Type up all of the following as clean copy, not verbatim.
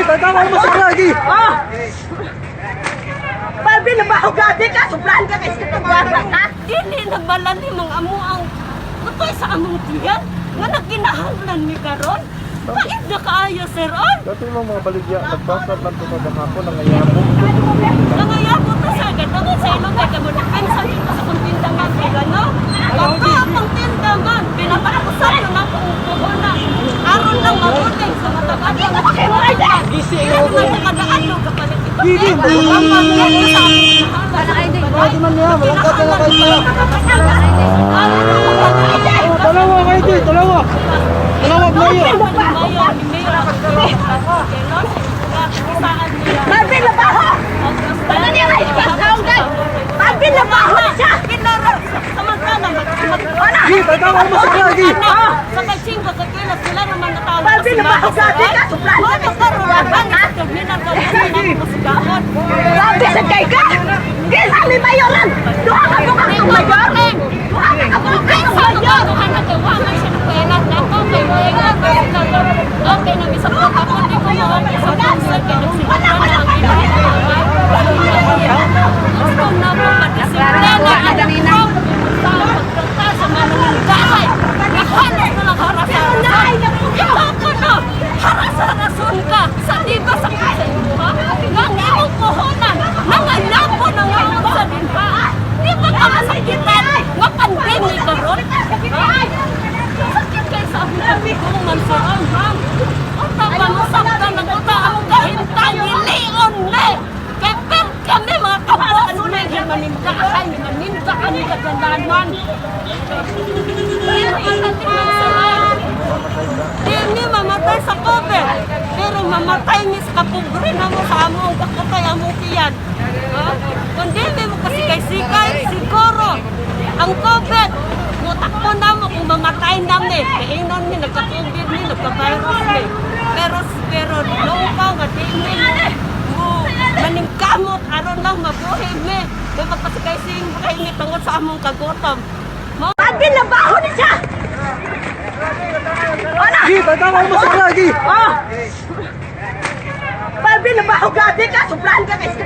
Tatawa mo sa lagi. Oh! Marvin, nabaho gabi ka! Sobrahan ka kay sa ha? Dili nagbalali mga amo ang kutoy sa among tiyan nga nagkinahanglan mi karon. Pait na kaayo, sir, on. Dati mo mga baligya, nagbasad lang ito kagahapon, nangayabo. Nangayabot na sa agad sa ilong kay kamo sa dito sa kong tinda man kay gano. Baka akong tinda man, pinataasan na nako ang puhunan. Aron lang mabuting sa matag adlaw nga tinda. Gisi Kaya naman sa kada adlaw kapalit ito. Gigi, Ang Pwede man niya, walang kata na kayo. Oh, dalawa kayo dito, dalawa. Dalawa mayo. Marvin, nabaho! Ano niya nga ipasawag kay? Marvin, nabaho na siya! Wala! Gi, tatawa mo sa lagi. Sa pagsingo ka kila sila naman natawag. Marvin, nabaho gabi ka! Sobrahan ka kay sa ha? Grabe sa kay ka! Kinsa may mayoran! Duha ka bukang itong mayor! Duha ka kabukang itong mayor! Okay na misang ako di ko mo sa concert kay Wala ko na kayo! Gusto na mo madisiplina ang sa pagkanta sa manununggahay. Nahalos na lang haras-harasan. Ikaw ko na, haras-harason ka. Sa di ba sa sa imo ha? Nga ang imong puhunan, nangalabo na nga ang sa dinha. Di ba ka masakitan? Nga pandemic karon? Ha? Sakit kay sa among kung man sa ma'am. Unta pa mo saktan ang uta among kahintang nilion le. Kay per kami mga kabos may manindahan, maninda kami kagananan. Dili mamatay sa COVID, pero mamatay ni sa kapobre na mo sa among kakutay among tiyan. Ha? Kung dili mo kasi kay sikay, siguro ang COVID, mutakbo na mo kung mamatay nami. Kainon mi, nagka-COVID mi, nagka-virus mi. Pero, pero lupa nga dili mo maningkamot aron lang mabuhi mi. Kaya magpasikay-sikay mi tungod sa among kagutom. Mo Marvin, nabaho na siya! Wala! Gi, tatawa mo sa lagi. Oh! Marvin, nabaho gabi ka! Sobrahan ka kay sa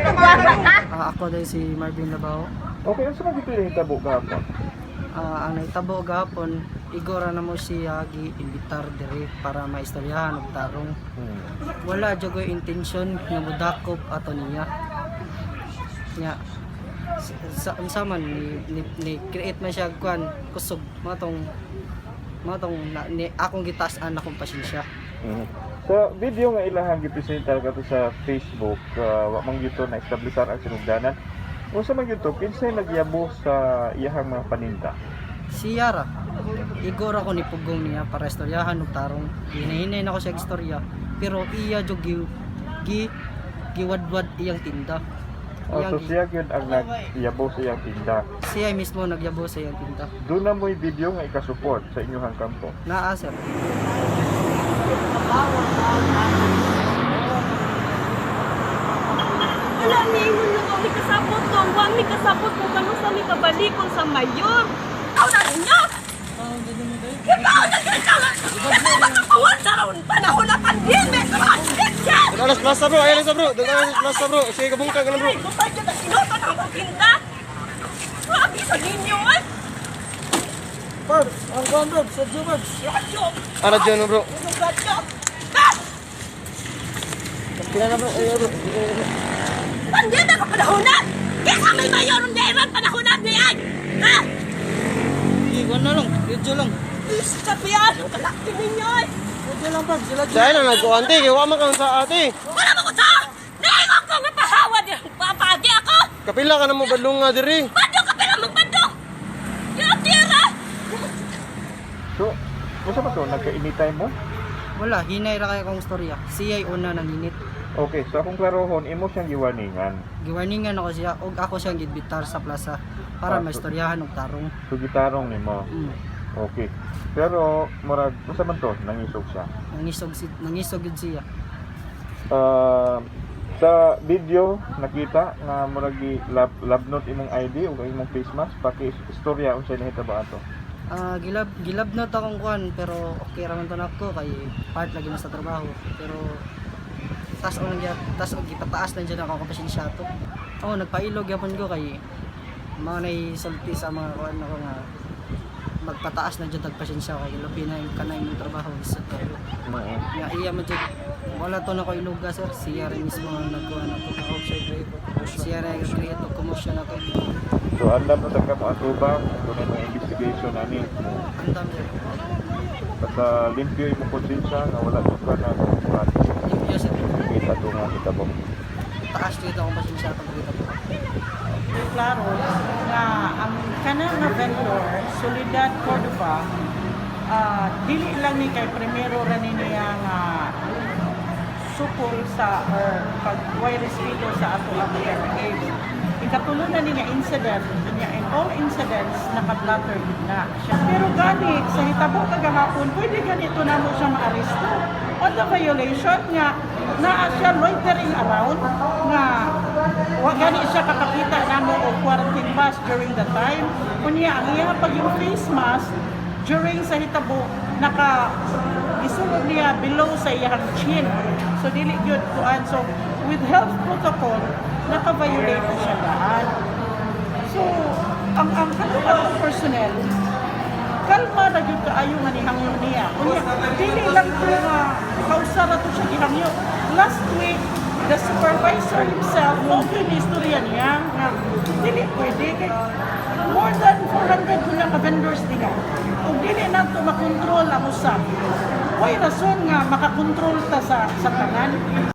ha? Ako dahil si Marvin Labao. Okay, ano sa mga ito yung hitabo gahapon? Ang nahitabo gahapon, igora na mo siya gi-imbitar diri para maistoryahan og tarong. Wala jud ko'y intention nga modakop ato niya. Nya sa unsa man ni create man siya og kuan kusog matong na, ni akong gitaas-an akong pasensya. Sa video nga ilahang gipresentar kato sa Facebook, wa man gyud to na establisar ang sinugdanan. Unsa man gyud to, kinsay nagyabo sa iyahang mga paninda? Si Yara, igora ko ni pugong niya para istoryahan og tarong. Hinahinay na ko siya og istorya, pero iya jud gi, gi giwadwad iyang tinda. Oh, Iyang so siya gyud ang nagyabo sa iyang tinda. Siya mismo nagyabo sa iyang tinda. Doon na mo'y video nga ikasupport sa inyong kampo. Naa, sir. Wala ni ingon nga mi kasabot to. Wa mi kasabot kung kano sa mi kabalikon sa mayor. Ikaw na ninyo! Ikaw na kinatawa! Ikaw ba kapawan sa raon panahon na pandemic? Sakit siya! Alas plaza bro, alas bro. Alas plaza bro. Sige kabungka ka na bro. Ay, kung tayo na sinuto na akong tinda! Grabe sa ninyo, eh! Barbs, ang kuan bro, sa Barbs. Radyo! Ara dyan bro. Radyo! Ah! Kila na bro, ayo bro. Pandemic ang panahon na! Kesa may mayor ng dairan panahon na niyan! Ha? Gi, kuan na lang, medyo lang. Sabihan, ang kalaki ninyo, eh! Medyo lang Barbs, sila Dahil na nagkuante, kay wa man kang sa ate. Wala mo ko sa! Naingon ko nga pahawa din! Papagi ako! Kapila ka na mo badlong nga diri. Bandong ka pala magbandong! Yung tira! So, unsa man to nagkainitay mo? Wala, hinay ra kay akong istorya. Siya ay una nanginit. Okay, so akong klarohon imo siyang giwarningan. Giwarningan ako siya og ako siyang gibitar sa plaza para maistoryahan og tarong. So gitarong nimo. Okay. Pero murag unsa man to nangisog siya. Nangisog si nangisog gyud siya. Ah, sa video nakita nga murag gi lab, labnot imong ID ug ang imong face mask paki istorya unsay nahitabo ato. Gilab gilab na ta akong kuan pero okay ra man to nako kay part lagi na sa trabaho pero Tas og lang, tas og gipataas lang dyan ako akong pasensya to. Oh, nagpailog gyapon ko kay mao nay sulti sa mga kuan ako nga magpataas na jud pasensya kay lubi na yung kanay mong trabaho sa kayo. Nga iya man jud, wala to na ko iluga, sir. Siya rin mismo ang nagkuha na to. Siya rin ang create og commotion ako. So andam na sa kamo atubang dunay mga investigation ani? Andam, sir. Basta limpyo imong konsensya nga wala jud ka na kuan Limpyo, sir. kita to nga hitabo? Taas dito akong pasensya pag kita po. Klaro nga ang kanang nga vendor, Soledad Cordova, dili lang ni kay primero ra ni niya nga sukol sa or pag way respeto sa ato ang PRA. Ikatulo na ni nga incident niya, in all incidents naka-blotter gid na siya. Pero gani sa hitabo kagahapon, pwede ganito na mo siya maaresto on the violation nga naa siya loitering around, nga wa gani siya kakakita namo og quarantine pass during the time. Unya ang iya pag yung face mask during sa hitabo, naka isulod niya below sa iyang chin, so dili gyud kuan. So with health protocol, naka-violate na siya daan. So ang katong atong personnel, kalma ra gyud kaayo nga nihangyo niya. Unya dili lang to nga kausa ra to siya gihangyo. Last week, the supervisor himself mo gyud ni istorya niya nga dili pwede kay more than 400 na ka vendors diha. Ug dili nato makontrol ang usa. Way rason nga makakontrol ta sa tanan.